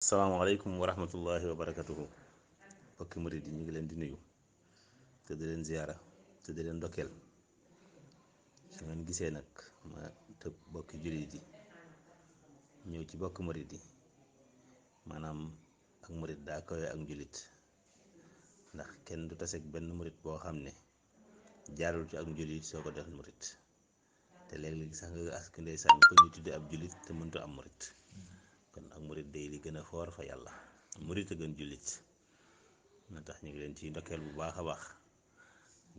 asalaamaaleykum wa rahmatullahi wa barakatuhu mbokki murid yi ñu ngi leen di nuyu te di leen ziyaara te di leen ndokkeel su ngeen gisee nag ma tëb bokki jullit yi ñëw ci bokki murid yi maanaam ak murid daa kawe ak njulit ndax kenn du taseeg benn murid boo xam ne jaarul ci ak njulit soo ko def murid te léeg-léeg sax nga ask ndeysaan ko ñu tudde ab julit te mëntu am murid kon ak murid day li gën a foor fa yàlla murid a gën jullit moo tax ñu ngi leen ci ndokkeel bu baax a baax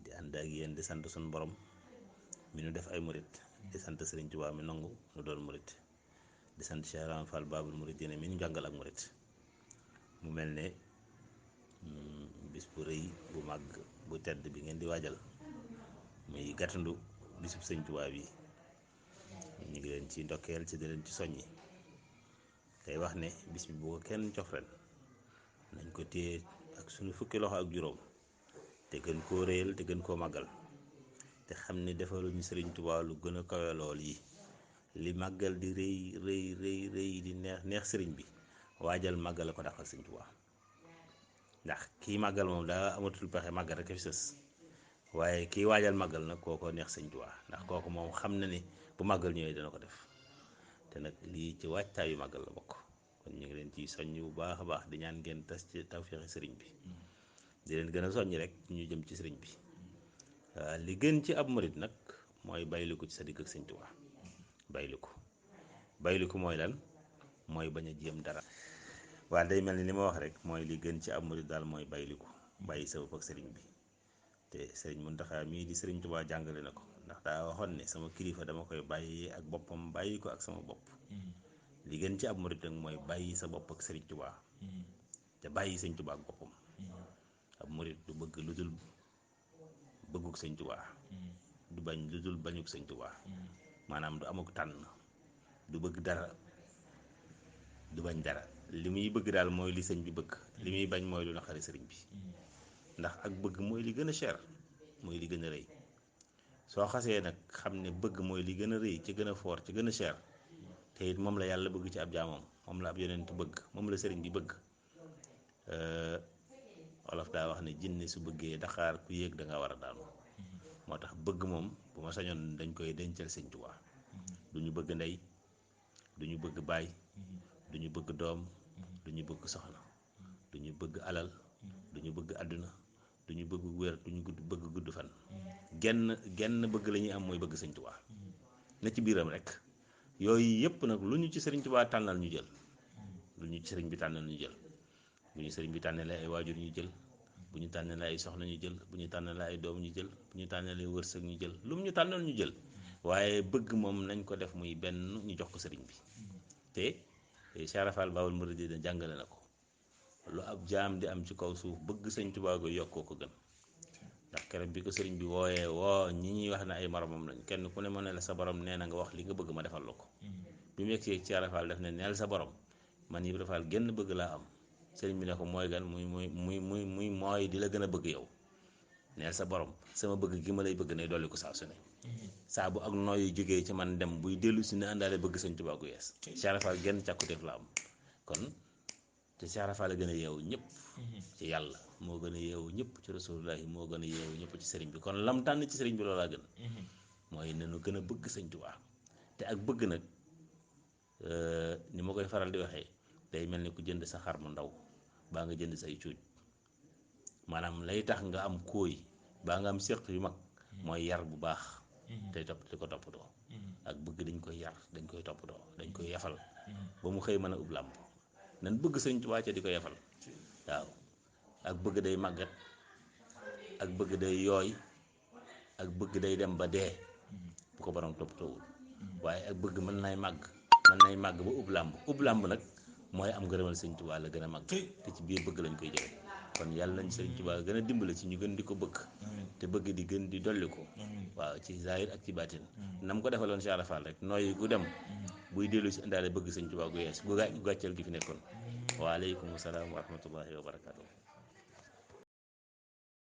di ànd ak yéen di sant suñu borom mi nu def ay murid di sant Sëriñ Tuubaa mi nangu nu doon murid di sant Cheikh Ibra Fall Baabul Muridiina mi ñu jàngal ak murid mu mel ne bis bu rëy bu màgg bu tedd bi ngeen di waajal muy gàttandu bisub Sëriñ Tuubaa bi ñu ngi leen ci ndokkeel ci di leen ci soññi tey wax ne bis bi bu ko kenn cof ren nañ ko téye ak suñu fukki loxo ak juróom te gën koo réyal te gën koo màggal te xam ne defaluñu Sëriñ Tuubaa lu gën a kawe lool yi li màggal di rëy rëy rëy rëy di neex neex sëriñ bi waajal màggal la ko dàqal Sëriñ Tuubaa ndax kii màggal moom daa amatul pexe màggal rek fi sës waaye kii waajal màggal nag kooko neex Sëriñ Tuubaa ndax kooku moom xam na ni bu màggal ñëwee dana ko def te nag lii ci waajtaayu màggal la bokk kon ñu ngi leen ciy soññ bu baax a baax di ñaan ngeen tas ci tawféexi sëriñ bi di leen gën a soññ rek ñu jëm ci sëriñ bi li gën ci ab murit nag mooy bayliku ci sa digg ak Sëriñ Tuubaa bayliku mooy lan mooy bañ a jéem dara waa day mel ni ma wax rek mooy li gën ci ab murit daal mooy bayliku bàyyi sa bopp ak sëriñ bi te sëriñ Muntaxa mii di Sëriñ Tuubaa jàngale na ko ndax daa waxoon ne sama kilifa dama koy bàyyi ak boppam bàyyi ko ak sama bopp li gën ci ab murit nag mooy bàyyi sa bopp ak Sëriñ Tuubaa te bàyyi Sëriñ Tuubaa ak boppam ab murit du bëgg lu dul bëgguk Sëriñ Tuubaa du bañ lu dul bañuk Sëriñ Tuubaa maanaam du amuk tànn du bëgg dara du bañ dara li muy bëgg daal mooy li sëñ bi bëgg li muy bañ mooy lu naqari sëriñ bi ndax ak bëgg mooy li gën a cher mooy li gën a rëy soo xasee nag xam ne bëgg mooy li gën a rëy ci gën a foor ci gën a cher te it moom la yàlla bëgg ci ab jaamam moom la ab yonent bëgg moom la sëriñ bi bëgg wolof daa wax ne jinne su bëggee daxaar ku yéeg da nga war a daanu moo tax bëgg moom bu ma sañoon dañ koy dencal Sëriñ Tuubaa du ñu bëgg ndey du ñu bëgg baay du ñu bëgg doom du ñu bëgg soxna du ñu bëgg alal du ñu bëgg àdduna du ñu bëgg wér du ñu bëgg gudd fan genn bëgg la ñuy am mooy bëgg Sëriñ Tuubaa na ci biiram rek yooyu yëpp nag lu ñu ci Sëriñ Tuubaa tànnal ñu jël lu ñu ci sëriñ bi tànnal ñu jël bu ñu sëriñ bi tànnalee ay waajur ñu jël bu ñu tànnalee ay soxna ñu jël bu ñu tànnalee ay doom ñu jël bu ñu tànnalee wërsëg ñu jël lu mu ñu tànnal ñu jël waaye bëgg moom nañ ko def muy benn ñu jox ko sëriñ bi te Cheikh Ibra Fall Baabul Muridiina jàngale na ko lu ab jaam di am ci kaw suuf bëgg Sëriñ Tuubaa go yokkoo ko gën ndax keroog bi ko sëriñ bi wooyee woo ñi ñuy wax ne ay moromam lañ kenn ku ne mu ne la sa borom nee na nga wax li nga bëgg ma defal la ko bi mu yegsee Cheikh Ibra Fall def ne neel sa borom man Ibra Fall genn bëgg laa am sëriñ bi ne ko mooy gan muy mooy di la gën a bëgg yow neel sa borom sama bëgg gi ma lay bëgg ne dolli ko saa su ne saa bu ak nooyu jógee ci man dem buy dellu si ne àndaale bëgg Sëriñ Tuubaa gu yees Cheikh Ibra Fall genn càkkutéef la am kon te Cheikh Ibra Fall la gën a yeewu ñëpp ci yàlla moo gën a yeewu ñëpp ci rasulullahi moo gën a yeewu ñëpp ci sëriñ bi kon lam tànn ci sëriñ bi loolaa gën mooy nenu gën a bëgg Sëriñ Tuubaa te ak bëgg nag ni ma koy faral di waxee day mel ni ku jënd sa xar mu ndaw baa nga jënd say cuuj maanaam lay tax nga am kóoy baa nga am séq yu mag mooy yar bu baax tey di ko toppatoo ak bëgg dañ koy yar dañ koy toppatoo dañ koy yafal ba mu xëy mën a ub làmp nan bëgg Sëriñ Tuubaa ca di ko yafal waaw ak bëgg day màggat ak bëgg day yooy ak bëgg day dem ba dee bu ko borom toppatoowul waaye ak bëgg mën nay màgg ba ub làmb nag mooy am ngërëmal Sëriñ Tuubaa la gën a màgg te ci biir bëgg lañ koy jële kon yàlla nañ Sëriñ Tuubaa gën a dimbale ci ñu gën di ko bëgg te bëgg di gën di dolli ko waaw ci zahir ak ci baatin nam ko defaloon Cheikh Ibra Fall rek nooy gu dem buy dellu si indaale bëgg Sëriñ Tuubaa gu yees gu gàcceel gi fi nekkoon waaleykum salaam wa rahmatullahi wa barakaatu